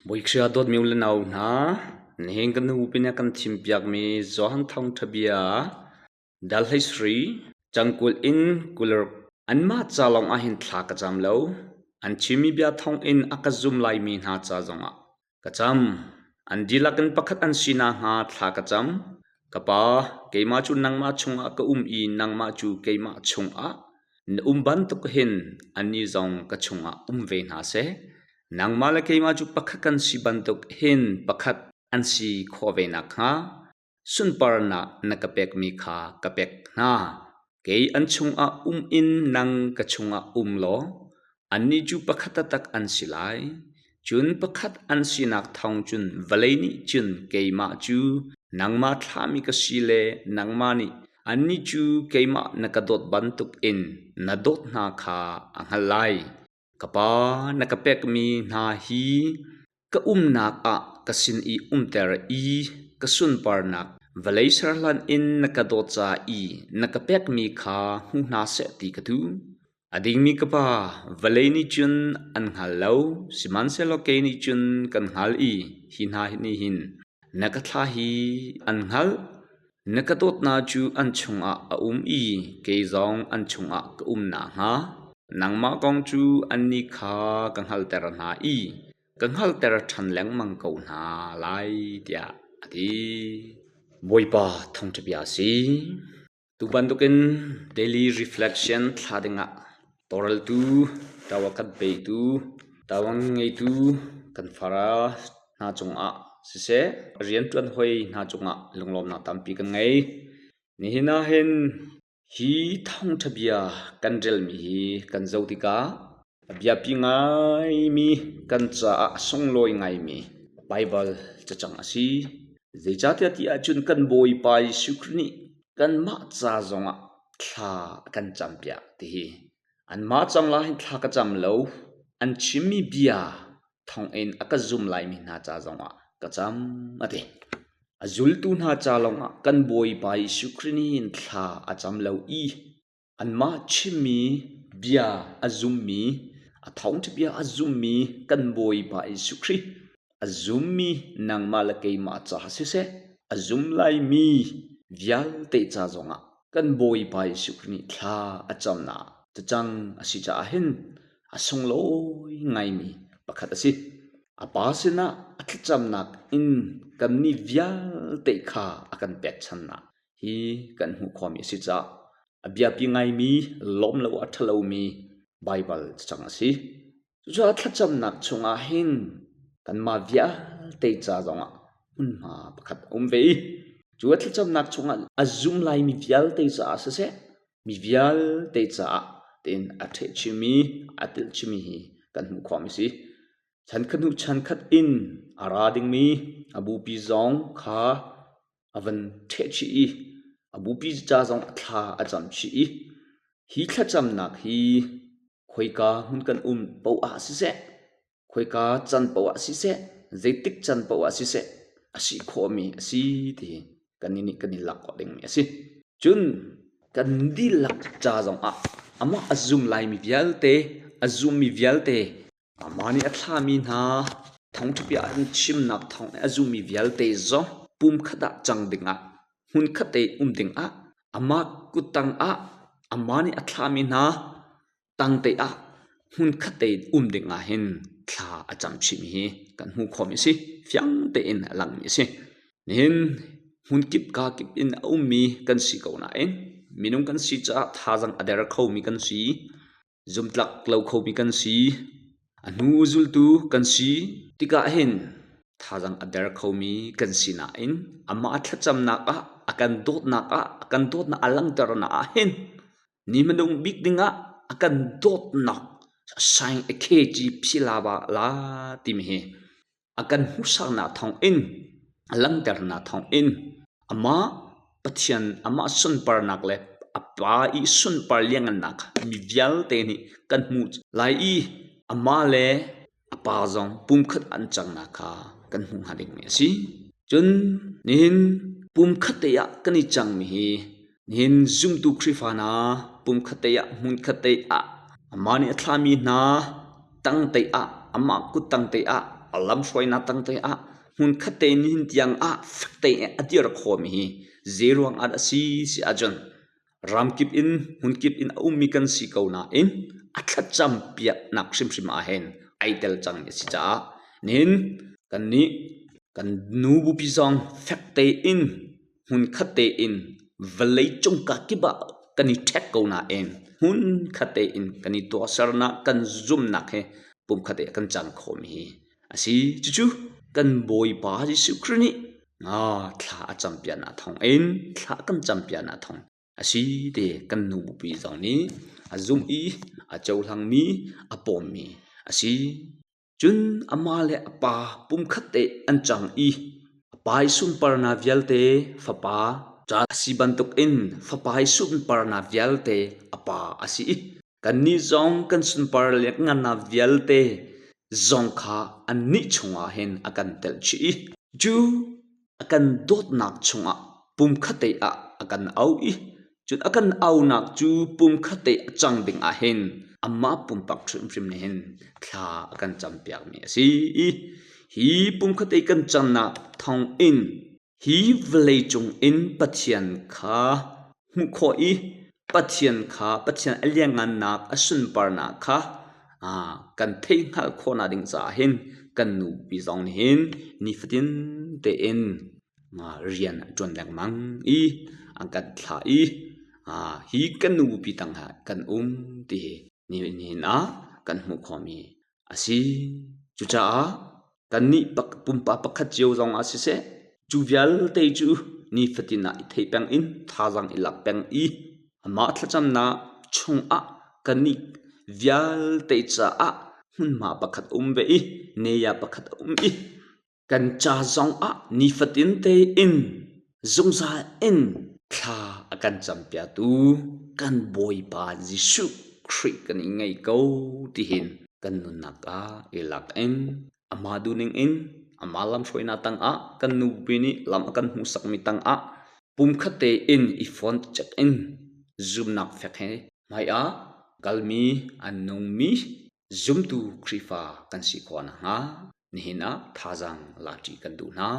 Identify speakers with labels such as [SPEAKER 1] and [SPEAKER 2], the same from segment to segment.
[SPEAKER 1] Bawi Khrih ah dawtmi u le nau hna, nihin kan nu pin ah kan thimpiakmi Johan Thawngṭha Bia dal 13 cangkul in 26 anmah ca lawng ah hin thla ka cam lo. An chimmi bia thawng in a ka zum laimi hna ca zongah ka cam. An dihlak in pakhat an si nakhnga thla ka cam. Ka Pa, keimah cu nangmah chungah ka um i nangmah cu keimah chungah na um bantuk hin annih zong ka chungah um ve hna seh. Nangmah le keimah cu pakhat kan si bantuk hin pakhat an si khawh ve nakhnga sunparnak na ka pekmi kha ka pek hna. Kei an chungah um in nang ka chungah um law annih cu pakhat taktak an si lai. Cun pakhat an sinak thawng cun vawlei nih cun keimah cu nangmah thlahmi ka si le nangmah nih annih cu keimah na ka dawt bantukin na dawt hna kha a hngalh lai. Ka Pa, na ka pekmi hna hi ka umnak ah ka sin i umter i ka sunparnak vawlei ser hlan in na ka dawt ca i na ka pekmi kha hmu hna seh ti ka duh. A dingmi ka Pa, vawlei nih cun an hngal lo, sihmanhsehlaw kei nih cun kan hngal i hi hna nih hin na ka thlah hi an hngalh. Na ka dawtnak cu an chungah a um i kei zong an chungah ka um nakhnga nangmah kong cu annih kha ka hngalhter hna i ka hngalhter ṭhan lengmang ko hna lai, tiah a ti. Bawipa thawngṭha bia a si. Tu bantukin daily reflection thla dingah tawlreltu, tawa kan petu, tawang ngeitu kan fara hna cungah siseh, rianṭuan hoi hna cungah lunglawmnak tampi kan ngei. Nihin ah hin hi thawngṭha bia kan relmi hi kan zoh tikah a biapi ngaimi kan caah a sunglawi ngaimi Baibal cacang a si. Zeicahtiah ti ahcun kan Bawipa Jesuh Khrih nih kanmah ca zongah thla a kan campiak ti hi anmah cang la hin thla ka cam lo. An chimmi bia thawngin a ka zum laimi hna ca zongah ka cam a ti. A zultu hna ca lawngah kan Bawipa Jesuh Khrih nih hin thla a cam lo i anmah chimmi bia a zummi, a thawngṭha bia a zummi kan Bawipa Jesuh Khrih a zummi nangmah le keimah caah siseh, a zum laimi vialte ca zongah kan Bawipa Jesuh Khrih nih thla a camnak cacang a si caah hin a sunglawi ngaimi pakhat a si. A Pa sinah a thlacamnak in kannih vialte kha a kan pekchannak hi kan hmuh khawhmi a si caah a biapi ngaimi lawm lo a ṭhalomi Baibal cacang a si. Cucaah thlacamnak chungah hin kanmah vialte ca zongah hmunhma pakhat a um ve i cu a thlacamnak chungah a zum laimi vialte caah siseh, mi vialte caah tiin a ṭheh chimmi, a telh chimmi hi kan hmuh khawhmi a si. Chankhat hnu chankhat in a ra dingmi a bupi zong kha a van ṭheh chih i a bupi ca zong a thla a cam chih i hi thlacamnak hi khoika hmun kan um paoh ah siseh, khoika can paoh ah siseh, zeitik can paoh ah siseh a si khawhmi a si ti hi kannih nih kan i lak khawh dingmi a si. Cun kan dihlak ca zongah amah a zum laimi vialte, a zummi vialte Amah nih a thlahmi hna thawngṭha bia an chimnak thawng i a zummi vialte zong pumkhat ah cang dingah hmunkhat te um dingah amah kuttang ah amah nih a thlahmi hna tangte ah hmunkhat te um dingah hin thla a cam chihmi hi kan hmuh khawhmi a si. Fiang tein a langmi a si. Nihin hmunkip kakip in a ummi kan si ko nain minung kan si caah thazaang a der khomi kan si. Zumtlak lo khomi kan si. A hnu zultu kan si tikah hin thazaang a der khomi kan si nain amah thlacamnak ah a kan dawtnak ah a kan dawtnak a langhternak ah hin ni hmanung bik dingah a kan dawtnak saing a kheci philaba la timi hi a kan hmuhsaknak thawngin a langhternak thawngin amah Pathian amah sunparnak le a Pa i sunpar liangngannak mi vialte nih kan hmuh lai i amah le a Pa zong pumkhat an cangnak kha kan hmuh hnga dingmi a si. Cun nihin pumkhat te ah kan i cangmi hi nihin zumtu Khrihfa hna pumkhat te ah hmunkhat te ah amah nih a thlahmi hna tang te ah amah kuttang te ah. a lamhruainak tangte ah hmunkhat te nihin tiang ah fek tein a dir khawhmi hi zeiruang ah dah a si si ahcun ramkip in hmunkip in a ummi kan si ko nain a thlacam piaknak hrimhrim ah hin ai tel cangmi a si caah nihin kannih kan nu bupi zong fek tein hmunkhat tein vawleicung kakip ah kan i ṭhek ko nain hmunkhat tein kan i tuahsernak kan zumnak he pumkhat te kan cang khawhmi hi a si. Cucu kan Bawipa Jesuh Khrih nih thla a campiaknak thawngin thla a kan campiaknak thawng a si ti kan nu bupi zong nih a zumh i a cohlangmi a pawmmi a si. Cun amah le a pa pumkhat te an cang i a pa i sunparnak vialte fapa ca a si bantukin fapa i sunparnak vialte a pa a si i kannih zong kan sunpar le ngannak vialte zong kha annih chungah hin a kan telh chih i cu a kan dawtnak chungah pumkhatte ah a kan auh i cun a kan aunak cu pumkhatte a cang ding ah hin amah pumpak hrimhrim nih hin thla a kan campiakmi a si i hi pumkhatte kan cannak thawngin hi vawleicung in Pathian kha hmuh khawh i Pathian kha Pathian a lianhngannak a sunparnak kha kan theihhngalh khawhnak ding caah hin kan nupi zong nih hin nifatin tein rian a ṭuan lengmang i an kan thlah i hi kan nupi tangah kan um ti hi nihin ah kan hmuh khawhmi a si. Cucaah kannih pumpak pakhat cio zong ah siseh, cu vialte cu nifatin ah i thei peng in thazaang i lak peng i amah thlacamnak chungah kannih vialte caah hmunhma pakhat a um ve i neya pakhat a um i Kan ca zongah nifatin tein zungzal in thla a kan campiaktu kan Bawipa Jesuh Khrih kan i ngei ko tihin kan nunnak ah i lak in amah duhning in amah lamhruainak tangah kan nupi nih lam a kan hmuhsakmi tangah pumkhat tein i font cek in zumnak fek he hmaiah kalmi an nungmi Zumtu Khrihfa kan si khawh nakhnga nihin ah thazaang lakṭi kan duh hna.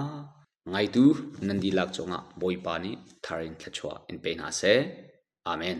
[SPEAKER 1] Ngaitu nan dihlak cungah Bawipa nih thar in thluachuah in pe hna seh. Amen.